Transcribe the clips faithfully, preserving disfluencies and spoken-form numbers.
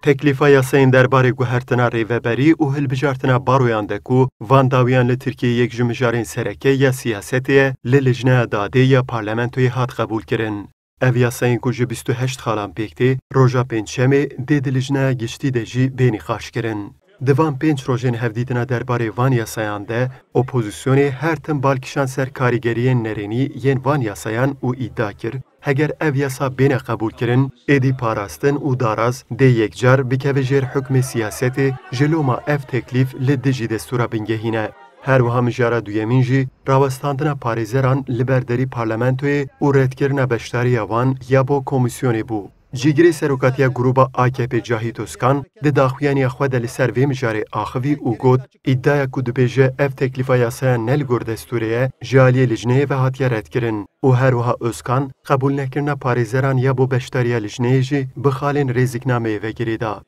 Teklîfa yasayên derbarê guhertina rêveberî û hilbijartina baroyan de ku van dawiyan li Tirkiyeyê yek ji mijarên sereke ya siyasetê ye, li Lijneya Dadê ya Parlamentoyê hat qebûlkirin. Ev yasayên ku ji bîst û heşt xalan pêk tê, roja Pêncşemê dê di Lijneya Giştî de jî bê nîqaşkirin. Di van pênc rojên hevdîtina derbarê van yasayan de, opozisyonê her tim bal kişand ser karîgeriyên nerênî yên van yasayan û îdia kir, heger ev yasa bêne qebûlkirin, êdî parastin û daraz dê yekcar bikeve jêr hukmê siyasetê, ji loma ev teklîf li dijî destûra bingehîn e. Her wiha mijara duyemîn jî rawestandina parêzeran li ber derî parlamentoyê û redkirina beşdariya wan ya bo komîsyonê bû. Cîgirê serokatiya grûba A K P Cahit Özkan di daxuyaniya xwe de li ser vê mijarê axivî û got, îdiaya ku dibêje ev teklîfa yasaya ne li gor destûrê ye, ji aliyê lijneyê ve hatiye redkirin û her wiha Özkan qebûlnekirina parêzeran ya bo beşdariya lijneyê jî bi xalên rêziknameyê ve girê da.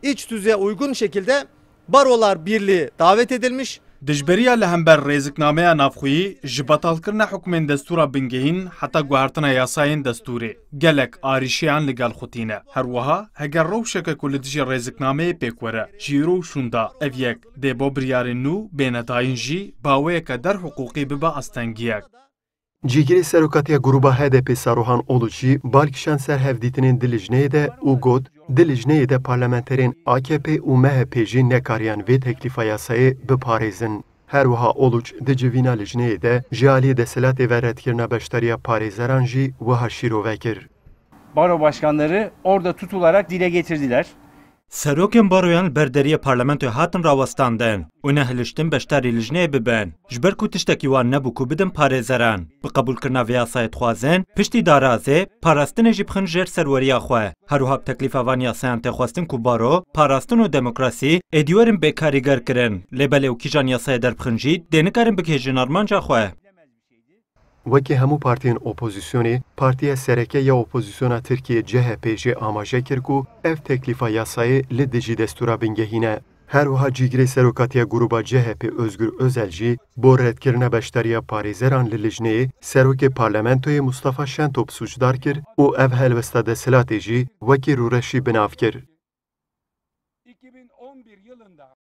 İç tüzüğe uygun şekilde Barolar Birliği davet edilmiş. Dijberiya li hember rêziknameya navxweyî ji betalkirina hukmên destûra bingehîn heta guhertina yasayên destûrê gelek arîşeyan li gel xwe tîne. Her wiha heger rewşeke ku li dijî rêziknameyê pêk were ji îro û şûnda ev yek dê bo biryarên nû bêne dayîn jî bi awayeke derhiqûqî bibe astengiyek. Cîgirê serokatiya grûba H D P Saruhan Uluç jî bal kişand ser hevdîtinên di lijneyê de û got, di lijneyê de parlamenterên A K P û M H P jî nekariyan vê teklîfa yasayê biparêzin. Her wiha Uluç di civîna lijneyê de ji aliyê desthilatê ve redkirina beşdariya parêzeran jî wiha şîrove kir. Baro başkanları orada tutularak dile getirdiler. Serokên baroyan li ber deriyê parlamentoyê hatin rawestandin û nehiliştin beşdarî lijneyê bibin. Ji ber ku tiştekî wan nebû ku bidin parêzeran. Bi qebûlkirina vê yasayê dixwazin, piştî darazê, parastinê jî bixin jêr serweriya xwe. Her wiha bi teklîfa van yasayan tê xwestin ku baro, parastin û demokrasî êdî werin bêkarîger kirin. Lê belê û kîjan yasayê derbixin jî dê nikarin bigihêjin armanca xwe. Wekî hemû partiyên opozisyonê, Partiya Sereke ya Opozisyona Tirkiyê C H P jî amaje kir ku ev teklîfa yasayê li dijî destûra bingehîn e. Her wiha cîgirê serokatiya grûba C H P Özgür Özel jî bo redkirina beşdariya parêzeran li lijneyê serokê parlamentoyê Mustafa Şentop sûcdar kir û ev helwesta desthilatê jî wekî rûreşî bi nav kir.